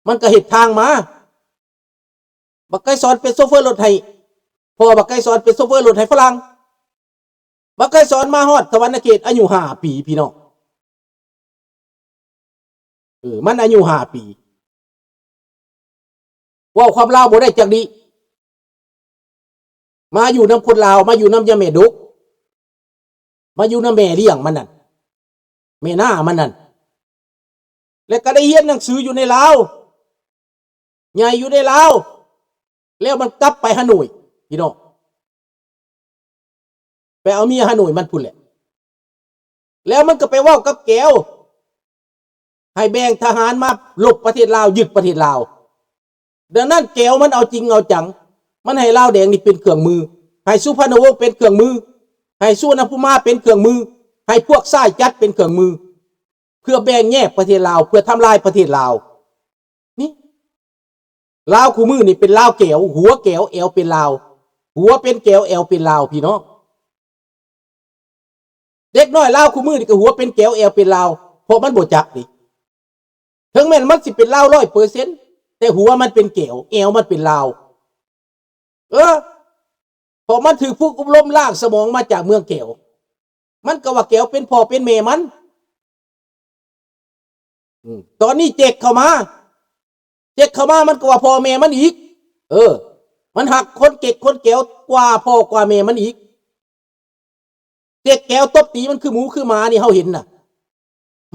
ມັນກໍເຮັດທາງມາ. ບັກໄກສອນເປັນໂຊເຟີລົດໃຫ້ ພໍ່ບັກໄກສອນເປັນໂຊເຟີລົດໃຫ້ຝຣັ່ງ. ບັກໄກສອນມາຮອດສະຫວັນນະເຂດອາຍຸຫ້າປີ ພີ່ນ້ອງ. ເອີ ມັນອາຍຸຫ້າປີ ເວົ້າຄວາມລາວບໍ່ໄດ້ຈັກດີ້. ມາຢູ່ນຳຄົນລາວ ມາຢູ່ນຳຍາແມ່ດົກ ມາຢູ່ນຳແມ່ລ້ຽງມັນນັ້ນ ແມ່ນ້າມັນນັ້ນ ແລະກໍໄດ້ຮຽນໜັງສືຢູ່ໃນລາວ ໃຫຍ່ຢູ່ໃນລາວ ແລ້ວມັນກັບໄປຮ່າໂນ້ຍ ພີ່ນ້ອງ. ໄປເອົາເມຍຮ່າໂນ້ຍມັນພຸ້ນແຫຼະ ແລ້ວມັນກໍໄປເວົ້າກັບແກວ ໃຫ້ແບ່ງທະຫານມາລົບປະເທດລາວ ຍຶດປະເທດລາວ. ດັ່ງນັ້ນແກວມັນເອົາຈິງເອົາຈັງ ມັນໃຫ້ລາວແດງນີ້ເປັນເຄື່ອງມື ໃຫ້ສຸພານຸວົງເປັນເຄື່ອງມື ໃຫ້ສຸວັນນະພູມາເປັນເຄື່ອງມື ໃຫ້ພວກຊາຍຈັດເປັນເຄື່ອງມື ເພື່ອແບ່ງແຍກປະເທດລາວ ເພື່ອທຳລາຍປະເທດລາວ. ນີ້ ລາວຄູ່ມື້ນີ້ເປັນລາວແກວ ຫົວແກວແອວເປັນລາວ ຫົວເປັນແກວແອວເປັນລາວ ພີ່ນ້ອງ. ເດັກນ້ອຍລາວຄູ່ມື້ນີ້ກໍຫົວເປັນແກວແອວເປັນລາວ ເພາະມັນບໍ່ຈັກນີ້ ເຖິງແມ່ນມັນຊິເປັນລາວຮ້ອຍເປີເຊັນ ແຕ່ຫົວມັນເປັນແກວ ແອວມັນເປັນລາວ. ເອີ ເພາະມັນຖືກຝຶກອົບຮົມລ້າງສະໝອງມາຈາກເມືອງແກວ ມັນກໍວ່າແກວເປັນພໍ່ເປັນແມ່ມັນ. ອືມ ຕອນນີ້ເຈັກເຂົ້າມາ ເຈັກເຂົ້າມາມັນກໍວ່າພໍ່ແມ່ມັນອີກ. ເອີ ມັນຮັກຄົນເຈັກຄົນແກວກວ່າພໍ່ກວ່າແມ່ມັນອີກ. ເຈັກແກວຕົບຕີມັນຄືໝູຄືໝານີ້ ເຮົາເຫັນນະ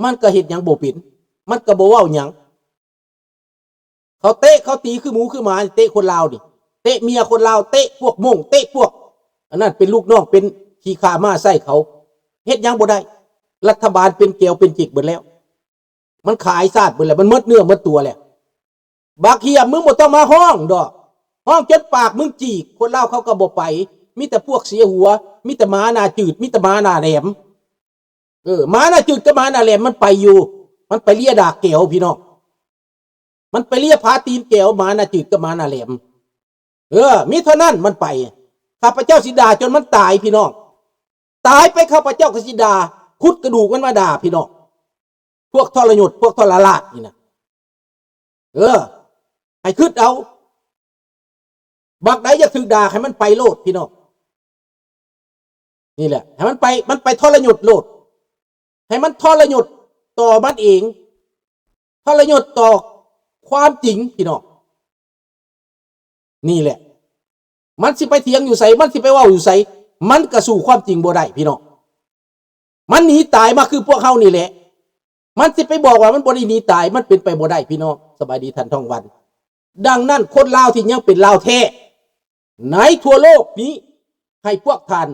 ມັນກໍເຮັດຫຍັງບໍ່ເປັນ ມັນກໍບໍ່ເວົ້າຫຍັງ. ເຂົາເຕະເຂົາຕີຄືໝູຄືໝາ ເຕະຄົນລາວນີ້ ເຕະເມຍຄົນລາວ ເຕະພວກມົ້ງ ເຕະພວກອັນນັ້ນ ເປັນລູກນ້ອງ ເປັນຂີ້ຂ້າມ້າໃຊ້ເຂົາ ເຮັດຫຍັງບໍ່ໄດ້. ລັດຖະບານເປັນແກວເປັນເຈັກເບິດແລ້ວ ມັນຂາຍຊາດເບິດແລ້ວ ມັນໝົດເນື້ອໝົດຕົວແລ້ວ. ບັກເຫຍມ ມຶງບໍ່ຕ້ອງມາຮ້ອງດອກ ຮ້ອງຈົນປາກມຶງຈີກ ຄົນລາວເຂົາກໍບໍ່ໄປ ມີແຕ່ພວກເສຍຫົວ ມີແຕ່ໝາໜ້າຈືດ ມີແຕ່ໝາໜ້າແຫຼມ. ເອີ ໝາໜ້າຈືດກັບໝາໜ້າແຫຼມມັນໄປຢູ່ ມັນໄປເລຍດາກແກວ ພີ່ນ້ອງ ມັນໄປເລຍຜາຕີນແກວ ໝາໜ້າຈືດກັບໝາໜ້າແຫຼມ. ເອີ ມີເທົ່ານັ້ນມັນໄປ. ຂ້າພະເຈົ້າຊິດ່າຈົນມັນຕາຍ ພີ່ນ້ອງ ຕາຍໄປ ຂ້າພະເຈົ້າກໍຊິດ່າ ຂຸດກະດູກມັນມາດ່າ ພີ່ນ້ອງ ພວກທໍລະຍົດ ພວກທໍລະລາດນີ້ນະ. ເອີ ໃຫ້ຄິດເອົາ ບັກໃດຢາກຖືກດ່າໃຫ້ມັນໄປໂລດ ພີ່ນ້ອງ. ນີ້ແຫຼະ ໃຫ້ມັນໄປ ມັນໄປທໍລະຍົດໂລດ ໃຫ້ມັນທໍລະຍົດຕໍ່ມັນເອງ ທໍລະຍົດຕໍ່ຄວາມຈິງ ພີ່ນ້ອງ. ນີ້ແຫຼະ ມັນຊິໄປຖຽງຢູ່ໃສ ມັນຊິໄປເວົ້າຢູ່ໃສ ມັນກໍສູ້ຄວາມຈິງບໍ່ໄດ້ ພີ່ນ້ອງ. ມັນໜີຕາຍມາຄືພວກເຮົານີ້ແຫຼະ ມັນຊິໄປບອກວ່າມັນບໍ່ໄດ້ໜີຕາຍ ມັນເປັນໄປບໍ່ໄດ້ ພີ່ນ້ອງ. ສະບາຍດີທ່ານທອງວັນ. ດັ່ງນັ້ນຄົນລາວທີ່ຍັງເປັນລາວແທ້ໃນທົ່ວໂລກນີ້ ໃຫ້ພວກທ່ານ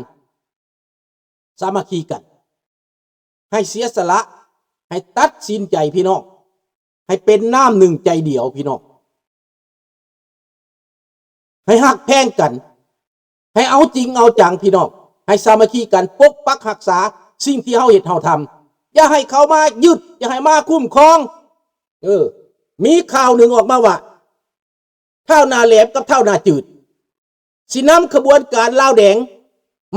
ສາມັກຄີກັນ ໃຫ້ເສຍສະຫຼະ ໃຫ້ຕັດສິນໃຈ ພີ່ນ້ອງ ໃຫ້ເປັນນ້ຳໜຶ່ງໃຈດຽວ ພີ່ນ້ອງ. ໃຫ້ຮັກແພງກັນ ໃຫ້ເອົາຈິງເອົາຈັງ ພີ່ນ້ອງ ໃຫ້ສາມັກຄີກັນ ປົກປັກຮັກສາສິ່ງທີ່ເຮົາເຮັດເຮົາທຳ ຢ່າໃຫ້ເຂົາມາຍຶດ ຢ່າໃຫ້ມາຄຸ້ມຄອງ. ເອີ ມີຂ່າວໜຶ່ງອອກມາວ່າ ທ້າວໜ້າແຫຼມກັບທ້າວໜ້າຈືດ ຊິນຳຂະບວນການລາວແດງ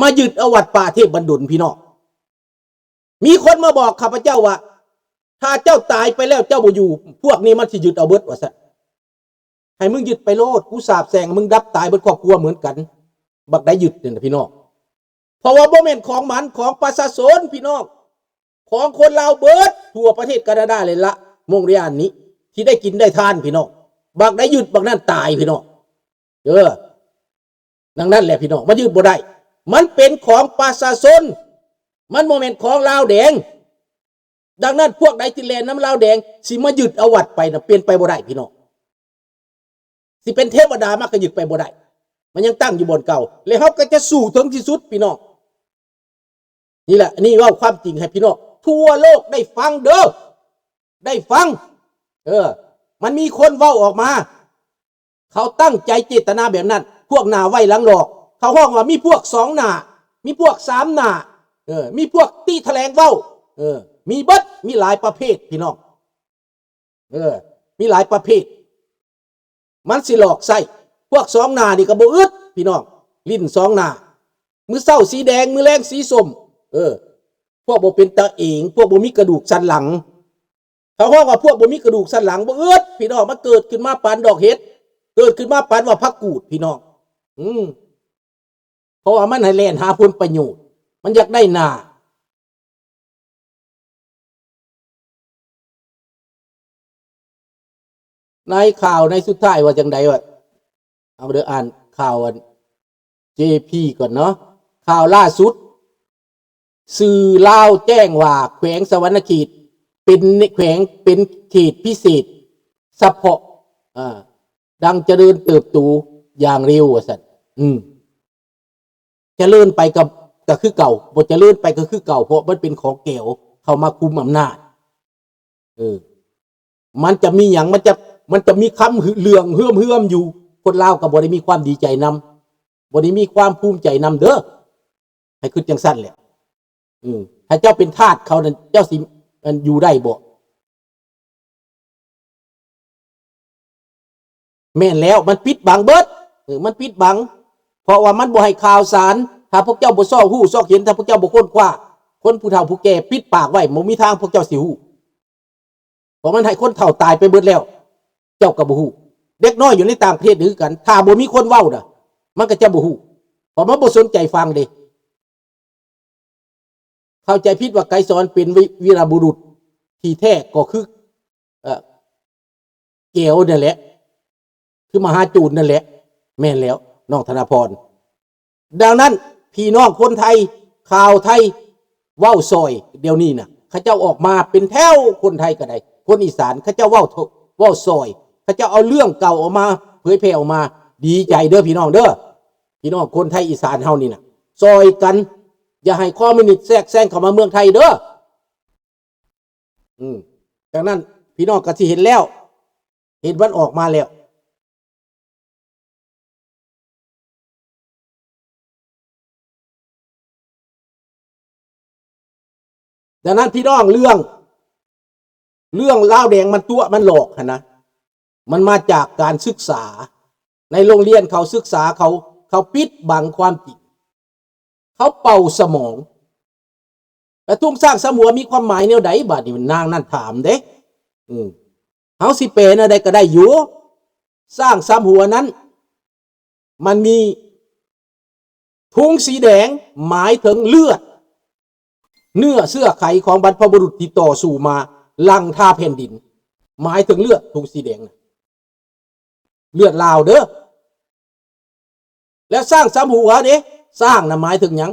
ມາຍຶດເອົາວັດປ່າເທບບັນດົນ ພີ່ນ້ອງ. ມີຄົນມາບອກຂ້າພະເຈົ້າວ່າ ຖ້າເຈົ້າຕາຍໄປແລ້ວເຈົ້າບໍ່ຢູ່ ພວກນີ້ມັນຊິຍຶດເອົາເບິດ ວ່າຊັ້ນ. ໃຫ້ມຶງຍຶດໄປໂລດ ກູສາບແຊ່ງໃຫ້ມຶງດັບຕາຍເບິດຄອບຄົວເໝືອນກັນ ບັກໃດຍຶດນັ້ນນະ ພີ່ນ້ອງ. ເພາະວ່າບໍ່ແມ່ນຂອງມັນ ຂອງປະຊາຊົນ ພີ່ນ້ອງ ຂອງຄົນລາວເບິດທົ່ວປະເທດການາດາເລີຍລະ ມົງເຣອານນີ້ ທີ່ໄດ້ກິນໄດ້ທານ ພີ່ນ້ອງ. ບັກໃດຍຶດບັກນັ້ນຕາຍ ພີ່ນ້ອງ. ເອີ ດັ່ງນັ້ນແຫຼະ ພີ່ນ້ອງ ມັນຍຶດບໍ່ໄດ້ ມັນເປັນຂອງປະຊາຊົນ ມັນບໍ່ແມ່ນຂອງລາວແດງ. ດັ່ງນັ້ນພວກໃດທີ່ແລ່ນນຳລາວແດງ ຊິມາຍຶດເອົາວັດໄປນະ ເປັນໄປບໍ່ໄດ້ ພີ່ນ້ອງ. ຊິເປັນເທວະດາມາກໍຍຶດໄປບໍ່ໄດ້ ມັນຍັງຕັ້ງຢູ່ບ່ອນເກົ່າ ແລະເຮົາກໍຈະສູ້ເຖິງທີ່ສຸດ ພີ່ນ້ອງ. ນີ້ແຫຼະ ນີ້ເວົ້າຄວາມຈິງໃຫ້ພີ່ນ້ອງທົ່ວໂລກໄດ້ຟັງເດີ ໄດ້ຟັງ. ເອີ ມັນມີຄົນເວົ້າອອກມາ ເຂົາຕັ້ງໃຈເຈດຕະນາແບບນັ້ນ ພວກໜ້າໄຫວ້ຫຼັງຫຼອກ ເຂົາຮ້ອງວ່າມີພວກສອງໜ້າ ມີພວກສາມໜ້າ ເອີ ມີພວກຕິຖະແຫຼງເວົ້າ ເອີ ມີເບິດ ມີຫຼາຍປະເພດ ພີ່ນ້ອງ. ເອີ ມີຫຼາຍປະເພດ ມັນຊິຫຼອກໃຊ້. ພວກສອງໜ້ານີ້ກໍບໍ່ອຶດ ພີ່ນ້ອງ ຫຼິ້ນສອງໜ້າ ມື້ເຊົ້າສີແດງ ມື້ແລງສີສົ້ມ. ເອີ ພວກບໍ່ເປັນຕາເອງ ພວກບໍ່ມີກະດູກສັນຫຼັງ. ເຂົາຮ້ອງວ່າພວກບໍ່ມີກະດູກສັນຫຼັງ ບໍ່ອຶດ ພີ່ນ້ອງ ມັນເກີດຂຶ້ນມາປານດອກເຫັດ ເກີດຂຶ້ນມາປານວ່າຜັກກູດ ພີ່ນ້ອງ ອືມ ເພາະວ່າມັນໃຫ້ແລ່ນຫາຜົນປະໂຫຍດ ມັນຢາກໄດ້ໜ້າ. ໃນຂ່າວໃນສຸດທ້າຍວ່າຈັ່ງໃດວະ? ເອົາເດີ ອ່ານຂ່າວອັນ ເຈພີ ກ່ອນເນາະ. ຂ່າວລ່າສຸດ ສື່ລາວແຈ້ງວ່າແຂວງສະຫວັນນະເຂດເປັນແຂວງ ເປັນເຂດພິເສດສະເພາະ ອາ ດັ່ງຈະເລີນເຕີບໂຕຢ່າງເລັວວ່າຊັ້ນ. ອືມ ຈະເລີນໄປກໍ ກໍຄືເກົ່າ ບໍ່ຈະເລີນໄປກໍຄືເກົ່າ ເພາະມັນເປັນຂອງແກວເຂົ້າມາຄຸມອຳນາດ. ເອີ ມັນຈະມີຫຍັງ ມັນຈະ ມັນຈະມີຄຳເຫຼືອງເຮືອມໆຢູ່. ຄົນລາວກໍບໍ່ໄດ້ມີຄວາມດີໃຈນຳ ບໍ່ໄດ້ມີຄວາມພູມໃຈນຳເດີ ໃຫ້ຄິດຈັ່ງຊັ້ນແຫຼະ. ເອີ ຖ້າເຈົ້າເປັນທາດເຂົານັ້ນ ເຈົ້າຊິ ອັນ ຢູ່ໄດ້ບໍ່? ແມ່ນແລ້ວ ມັນປິດບັງເບິດ ເອີ ມັນປິດບັງ ເພາະວ່າມັນບໍ່ໃຫ້ຂ່າວສານ. ຖ້າພວກເຈົ້າບໍ່ຊອກຮູ້ຊອກເຫັນ ຖ້າພວກເຈົ້າບໍ່ຄົ້ນຄວ້າ ຄົນຜູ້ເຖົ້າຜູ້ແກ່ປິດປາກໄວ້ ບໍ່ມີທາງພວກເຈົ້າຊິຮູ້ ເພາະມັນໃຫ້ຄົນເຖົ້າຕາຍໄປເບິດແລ້ວ ເຈົ້າກໍບໍ່ຮູ້. ເດັກນ້ອຍຢູ່ໃນຕ່າງປະເທດຄືກັນ ຖ້າບໍ່ມີຄົນເວົ້ານະ ມັນກໍຈະບໍ່ຮູ້ ເພາະມັນບໍ່ສົນໃຈຟັງເດ້. ເຂົ້າໃຈຜິດວ່າໄກສອນເປັນວິ ວີລະບຸລຸດ ທີ່ແທ້ກໍຄື ເອີ ແກວນັ້ນແຫຼະ ຄືມະຫາໂຈນນັ້ນແຫຼະ. ແມ່ນແລ້ວ ນ້ອງທະນາພອນ. ດັ່ງນັ້ນ ພີ່ນ້ອງຄົນໄທ ຂ່າວໄທ ເວົ້າຊ່ອຍ ດຽວນີ້ນະ ເຂົາເຈົ້າອອກມາເປັນແຖວ ຄົນໄທກໍໄດ້ ຄົນອີສານ ເຂົາເຈົ້າເວົ້າ ເວົ້າຊ່ອຍ ເຂົາເຈົ້າເອົາເລື່ອງເກົ່າອອກມາ ເຜີຍແຜ່ອອກມາ. ດີໃຈເດີພີ່ນ້ອງເດີ ພີ່ນ້ອງຄົນໄທອີສານເຮົານີ້ນະ ຊ່ອຍກັນ ຢ່າໃຫ້ຄອມມິວນິດແຊກແຊງເຂົ້າມາເມືອງໄທເດີ. ອືມ ດັ່ງນັ້ນ ພີ່ນ້ອງກໍຊິເຫັນແລ້ວ ເຫັນມັນອອກມາແລ້ວ. ດັ່ງນັ້ນ ພີ່ນ້ອງ ເລື່ອງ ເລື່ອງລາວແດງມັນຕົວະມັນຫຼອກຫັ້ນນະ ມັນມາຈາກການສຶກສາ. ໃນໂຮງຮຽນເຂົາສຶກສາ ເຂົາ ເຂົາປິດບັງຄວາມຈິງ ເຂົາເປົ່າສະໝອງ. ແລະ ທຸງຊ້າງສາມຫົວມີຄວາມໝາຍແນວໃດ? ບາດນີ້ນາງນັ້ນຖາມເດ້. ອືມ ເຮົາຊິແປແນວໃດກໍໄດ້ຢູ່. ຊ້າງສາມຫົວນັ້ນ ມັນມີທຸງສີແດງ ໝາຍເຖິງເລືອດ ເນື້ອເຊື້ອໄຂຂອງບັນພະບຸລຸດທີ່ຕໍ່ສູ້ມາຫຼັ່ງທ່າແຜ່ນດິນ ໝາຍເຖິງເລືອດ ທຸງສີແດງນະ ເລືອດລາວເດີ. ແລ້ວຊ້າງສາມຫົວເດ້ ຊ້າງນະໝາຍເຖິງຫຍັງ?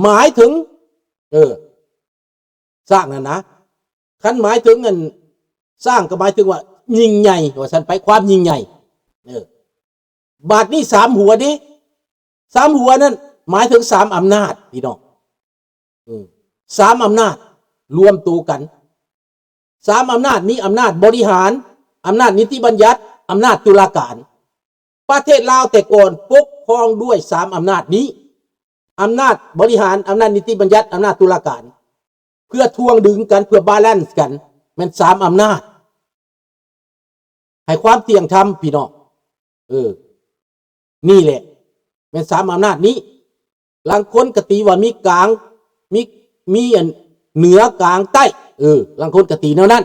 ໝາຍເຖິງ ເອີ ຊ້າງນັ້ນນະ ຄັນໝາຍເຖິງອັນ ຊ້າງກໍໝາຍເຖິງວ່າຍິ່ງໃຫຍ່ ວ່າຊັ້ນໄປ ຄວາມຍິ່ງໃຫຍ່. ເອີ ບາດນີ້ສາມຫົວເດ້ ສາມຫົວນັ້ນໝາຍເຖິງສາມອຳນາດ ພີ່ນ້ອງ. ເອີ ສາມອຳນາດລວມໂຕກັນ ສາມອຳນາດ ມີອຳນາດບໍລິຫານ, ອຳນາດນິຕິບັນຍັດ, ອຳນາດຕຸລາການ. ປະເທດລາວແຕ່ກ່ອນປົກຄອງດ້ວຍສາມອຳນາດນີ້ ອຳນາດບໍລິຫານ, ອຳນາດນິຕິບັນຍັດ, ອຳນາດຕຸລາການ ເພື່ອຖ່ວງດຶງກັນ, ເພື່ອບາແລນກັນ ແມ່ນສາມອຳນາດ. ໃຫ້ຄວາມທ່ຽງທຳ ພີ່ນ້ອງ. ເອີ ນີ້ແຫຼະ ແມ່ນສາມອຳນາດນີ້. ລາງຄົນກໍຕີວ່າມີກາງ ມີ ມີອັນເໜືອກາງໃຕ້ ເອີ ລາງຄົນກໍຕີແນວນັ້ນ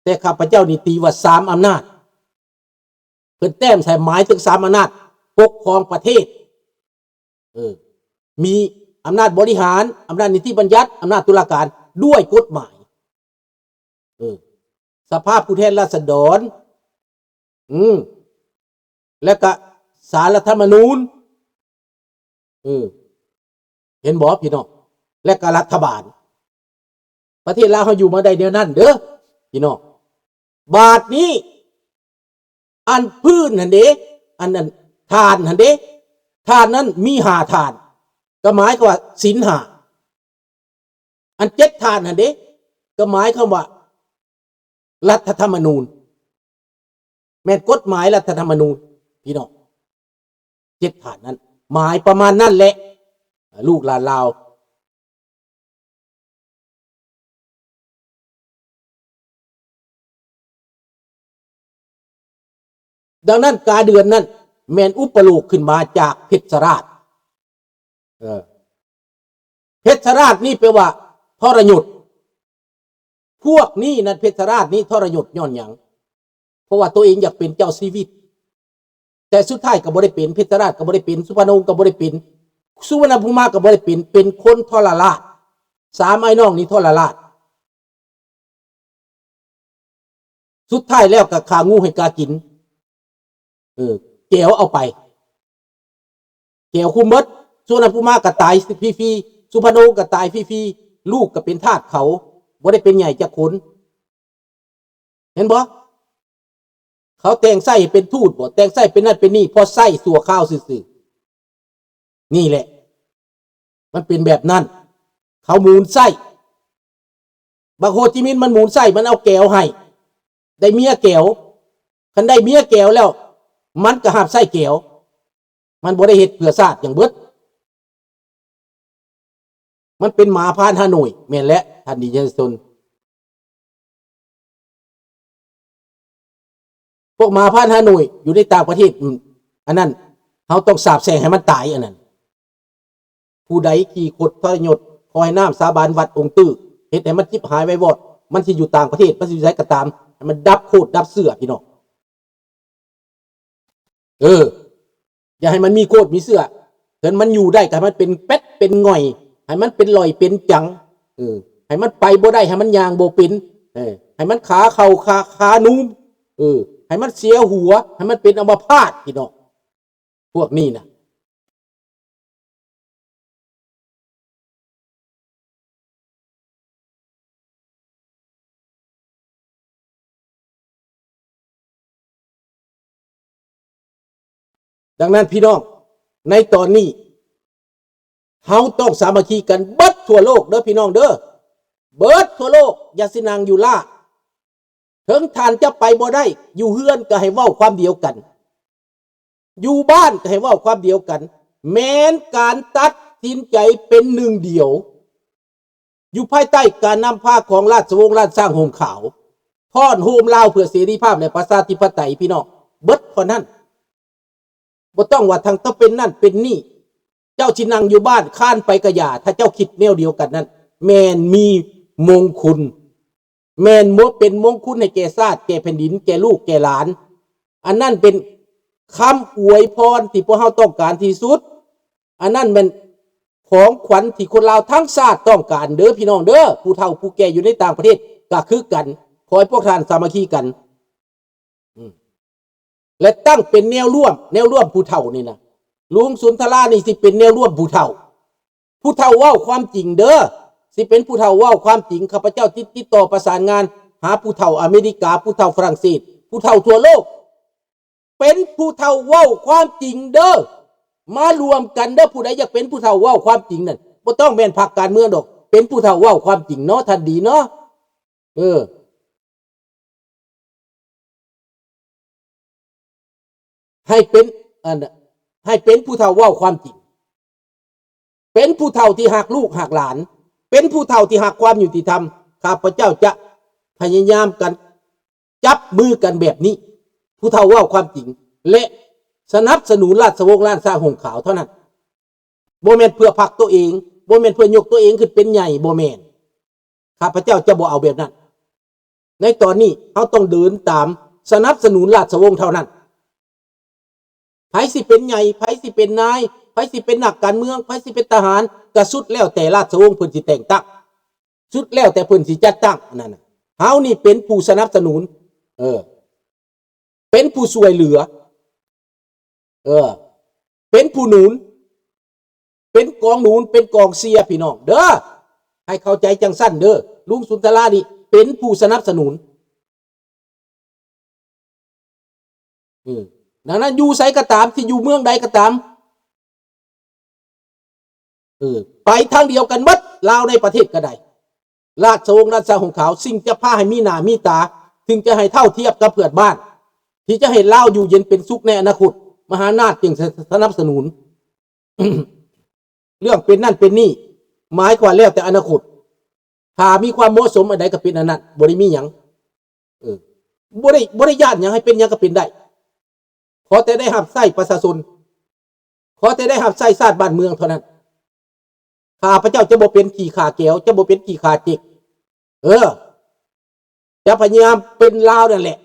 ແຕ່ຂ້າພະເຈົ້ານີ້ຕີວ່າສາມອຳນາດ ເພິ່ນແຕ້ມໃສ່ ໝາຍເຖິງສາມອຳນາດປົກຄອງປະເທດ. ເອີ ມີອຳນາດບໍລິຫານ, ອຳນາດນິຕິບັນຍັດ, ອຳນາດຕຸລາການ ດ້ວຍກົດໝາຍ. ເອີ ສະພາຜູ້ແທນລາຊະດອນ ອືມ ແລະກະສານລັດຖະທຳມະນູນ. ເອີ ເຫັນບໍ່ພີ່ນ້ອງ? ແລະກະລັດຖະບານ. ປະເທດລາວເຮົາຢູ່ມາໄດ້ແນວນັ້ນເດີພີ່ນ້ອງ. ບາດນີ້ ອັນພື້ນຫັ້ນເດ ອັນ ອັນ ຖານຫັ້ນເດ ຖານນັ້ນມີຫ້າຖານ ກໍໝາຍຄວາມວ່າສິນຫ້າ. ອັນເຈັດຖານຫັ້ນເດ ກໍໝາຍຄວາມວ່າລັດຖະທຳມະນູນ ແມ່ນກົດໝາຍລັດຖະທຳມະນູນ ພີ່ນ້ອງ. ເຈັດຖານນັ້ນ ໝາຍປະມານນັ້ນແຫຼະ ລູກຫຼານລາວ. ດັ່ງນັ້ນ ກາເດືອນນັ້ນແມ່ນອຸປະໂລກຂຶ້ນມາຈາກເພັດຊະລາດ. ເອີ ເພັດຊະລາດນີ້ແປວ່າທໍລະຍົດ. ພວກນີ້ນັ້ນ ເພັດຊະລາດນີ້ທໍລະຍົດຍ້ອນຫຍັງ? ເພາະວ່າຕົວເອງຢາກເປັນເຈົ້າຊີວິດ ແຕ່ສຸດທ້າຍກໍບໍ່ໄດ້ເປັນ, ເພັດຊະລາດກໍບໍ່ໄດ້ເປັນ, ສຸພະໂນກໍບໍ່ໄດ້ເປັນ, ສຸວັນນະພູມາກໍບໍ່ໄດ້ເປັນ, ເປັນຄົນທໍລະລາດ. ສາມອ້າຍນ້ອງນີ້ທໍລະລາດ. ສຸດທ້າຍແລ້ວກໍຂ້າງູໃຫ້ກາກິນ. ເອີ ແກວເອົາໄປ. ແກວຄຸມເບິດ. ສຸວັນນະພູມາກໍຕາຍຟຣີໆ, ສຸພະໂນກໍຕາຍຟຣີໆ, ລູກກໍເປັນທາດເຂົາ, ບໍ່ໄດ້ເປັນໃຫຍ່ຈັກຄົນ. ເຫັນບໍ່? ເຂົາແຕ່ງໃຊ້ໃຫ້ເປັນທູດບໍ? ແຕ່ງໃຊ້ເປັນນັ້ນເປັນນີ້ ພໍໃຊ້ຊົ່ວຄາວຊື່ໆ. ນີ້ແຫຼະ ມັນເປັນແບບນັ້ນ. ເຂົາໝູນໃຊ້. ບັກໂຮຈິມິນມັນໝູນໃຊ້, ມັນເອົາແກວໃຫ້, ໄດ້ເມຍແກວ. ຄັນໄດ້ເມຍແກວແລ້ວ ມັນກໍຮັບໃຊ້ແກວ. ມັນບໍ່ໄດ້ເຮັດເພື່ອຊາດຫຍັງເບິດ. ມັນເປັນໝາພານຮ່າໂນ້ຍ. ແມ່ນແຫຼະ ທ່ານດີເຈຊົນ. ພວກໝາພານຮ່າໂນ້ຍຢູ່ໃນຕ່າງປະເທດ ອືມ ອັນນັ້ນ ເຮົາຕ້ອງສາບແຊ່ງໃຫ້ມັນຕາຍ ອັນນັ້ນ. ຜູ້ໃດຂີ້ຄົດທໍລະຍົດ ຂໍໃຫ້ນ້ຳສາບານວັດອົງຕື້ ເຮັດໃຫ້ມັນຈິບຫາຍໄວວອດ. ມັນຊິຢູ່ຕ່າງປະເທດ ມັນຊິຢູ່ໃສກໍຕາມ ໃຫ້ມັນດັບໂຄດດັບເຊື້ອ ພີ່ນ້ອງ. ເອີ ຢ່າໃຫ້ມັນມີໂຄດມີເຊື້ອ. ຄັນມັນຢູ່ໄດ້ກໍໃຫ້ມັນເປັນແປັດເປັນຫງ່ອຍ, ໃຫ້ມັນເປັນຫຼ້ອຍເປັນຈັງ. ເອີ ໃຫ້ມັນໄປບໍ່ໄດ້, ໃຫ້ມັນຍ່າງບໍ່ເປັນ. ເອີ ໃຫ້ມັນຂາເຂົ່າ ຂາ ຂາໜູມ. ເອີ ໃຫ້ມັນເສຍຫົວ, ໃຫ້ມັນເປັນອຳມະພາດ ພີ່ນ້ອງ. ພວກນີ້ນະ. ດັ່ງນັ້ນ ພີ່ນ້ອງ, ໃນຕອນນີ້ ເຮົາຕ້ອງສາມັກຄີກັນເບິດທົ່ວໂລກເດີ ພີ່ນ້ອງເດີ, ເບິດທົ່ວໂລກ. ຢ່າຊິນັ່ງຢູ່ລ້າ. ເຖິງທ່ານຈະໄປບໍ່ໄດ້, ຢູ່ເຮືອນກໍໃຫ້ເວົ້າຄວາມດຽວກັນ, ຢູ່ບ້ານກໍໃຫ້ເວົ້າຄວາມດຽວກັນ. ແມ່ນການຕັດສິນໃຈເປັນໜຶ່ງດຽວ ຢູ່ພາຍໃຕ້ການນຳພາຂອງລາຊະວົງລ້ານຊ້າງຮົ່ມຂາວ, ຟ້ອນໂຮມລາວເພື່ອເສລີພາບ ແລະ ປະຊາທິປະໄຕ, ພີ່ນ້ອງ, ເບິດເທົ່ານັ້ນ. ບໍ່ຕ້ອງວ່າທັງຕະເປັນນັ້ນເປັນນີ້, ເຈົ້າຊິນັ່ງຢູ່ບ້ານຄ້ານໄປກະຢ່າ, ຖ້າເຈົ້າຄິດແນວດຽວກັນນັ້ນ ແມ່ນມີມົງຄຸນ, ແມ່ນບໍ່ເປັນມົງຄຸນໃຫ້ແກ່ຊາດ, ແກ່ແຜ່ນດິນ, ແກ່ລູກແກ່ຫຼານ. ອັນນັ້ນເປັນຄຳອວຍພອນທີ່ພວກເຮົາຕ້ອງການທີ່ສຸດ. ອັນນັ້ນແມ່ນຂອງຂວັນທີ່ຄົນລາວທັງຊາດຕ້ອງການເດີ ພີ່ນ້ອງເດີ. ຜູ້ເຖົ້າຜູ້ແກ່ຢູ່ໃນຕ່າງປະເທດກໍຄືກັນ, ຂໍໃຫ້ພວກທ່ານສາມັກຄີກັນ. ອືມ ແລະ ຕັ້ງເປັນແນວຮ່ວມ, ແນວຮ່ວມຜູ້ເຖົ້ານີ້ນະ. ລຸງສຸນທະລານີ້ຊິເປັນແນວຮ່ວມຜູ້ເຖົ້າ, ຜູ້ເຖົ້າເວົ້າຄວາມຈິງເດີ, ຊິເປັນຜູ້ເຖົ້າເວົ້າຄວາມຈິງ. ຂ້າພະເຈົ້າຕິດ ຕິດຕໍ່ປະສານງານຫາຜູ້ເຖົ້າອາເມລິກາ, ຜູ້ເຖົ້າຝຣັ່ງເສດ, ຜູ້ເຖົ້າທົ່ວໂລກ, ເປັນຜູ້ເຖົ້າເວົ້າຄວາມຈິງເດີ. ມາລວມກັນເດີ, ຜູ້ໃດຢາກເປັນຜູ້ເຖົ້າເວົ້າຄວາມຈິງນັ້ນ, ບໍ່ຕ້ອງແມ່ນພັກການເມືອງດອກ, ເປັນຜູ້ເຖົ້າເວົ້າຄວາມຈິງເນາະ, ທ່ານດີເນາະ. ເອີ ໃຫ້ເປັນ ອັນ ໃຫ້ເປັນຜູ້ເຖົ້າເວົ້າຄວາມຈິງ, ເປັນຜູ້ເຖົ້າທີ່ຮັກລູກຮັກຫຼານ, ເປັນຜູ້ເຖົ້າທີ່ຮັກຄວາມຍຸຕິທຳ. ຂ້າພະເຈົ້າຈະພະຍາຍາມກັນ, ຈັບມືກັນແບບນີ້, ຜູ້ເຖົ້າເວົ້າຄວາມຈິງ ແລະ ສະໜັບສະໜູນລາຊະວົງລ້ານຊ້າງຮົ່ມຂາວເທົ່ານັ້ນ. ບໍ່ແມ່ນເພື່ອພັກຕົວເອງ, ບໍ່ແມ່ນເພື່ອຍົກຕົວເອງຂຶ້ນເປັນໃຫຍ່, ບໍ່ແມ່ນ. ຂ້າພະເຈົ້າຈະບໍ່ເອົາແບບນັ້ນ. ໃນຕອນນີ້ເຮົາຕ້ອງເດີນຕາມສະໜັບສະໜູນລາຊະວົງເທົ່ານັ້ນ. ໃຜຊິເປັນໃຫຍ່, ໃຜຊິເປັນນາຍ, ໃຜຊິເປັນນັກການເມືອງ, ໃຜຊິເປັນທະຫານ, ກະສຸດແລ້ວແຕ່ລາຊະວົງເພິ່ນຊິແຕ່ງຕັ້ງ, ສຸດແລ້ວແຕ່ເພິ່ນຊິຈັດຕັ້ງ. ອັນນັ້ນນະ ເຮົານີ້ເປັນຜູ້ສະໜັບສະໜູນ, ເອີ ເປັນຜູ້ຊ່ວຍເຫຼືອ, ເອີ ເປັນຜູ້ໜູນ, ເປັນກອງໜູນ, ເປັນກອງເຊຍ ພີ່ນ້ອງເດີ. ໃຫ້ເຂົ້າໃຈຈັ່ງຊັ້ນເດີ. ລຸງສຸນທະລານີ້ເປັນຜູ້ສະໜັບສະໜູນ. ເອີ ດັ່ງນັ້ນ ຢູ່ໃສກໍຕາມ, ທີ່ຢູ່ເມືອງໃດກໍຕາມ, ເອີ ໄປທາງດຽວກັນໝົດ, ລາວໃນປະເທດກໍໄດ້, ລາຊະວົງລ້ານຊ້າງຮົ່ມຂາວ, ຈຶ່ງຈະພາໃຫ້ມີໜ້າມີຕາ, ຈຶ່ງຈະໃຫ້ເທົ່າທຽບກັບເພື່ອນບ້ານ, ທີ່ຈະໃຫ້ລາວຢູ່ເຢັນເປັນສຸກໃນອະນາຄົດ, ມະຫາອຳນາດຈຶ່ງສະໜັບສະໜູນ. ເລື່ອງເປັນນັ້ນເປັນນີ້ ໝາຍຄວາມແລ້ວແຕ່ອະນາຄົດ, ຖ້າມີຄວາມເໝາະສົມອັນໃດກໍເປັນອັນນັ້ນ, ບໍ່ໄດ້ມີຫຍັງ. ເອີ ບໍ່ໄດ້ ບໍ່ໄດ້ຢ້ານຫຍັງ, ໃຫ້ເປັນຫຍັງກໍເປັນໄດ້. ຂໍແຕ່ໄດ້ຮັບໃຊ້ປະຊາຊົນ, ຂໍແຕ່ໄດ້ຮັບໃຊ້ຊາດບ້ານເມືອງເທົ່ານັ້ນ. ຂ້າພະເຈົ້າຈະບໍ່ເປັນຂີ້ຂ້າແກວ, ຈະບໍ່ເປັນຂີ້ຂ້າເຈັກ. ເອີ ຈະພະຍາຍາມເປັນລາວນັ້ນແຫຼະ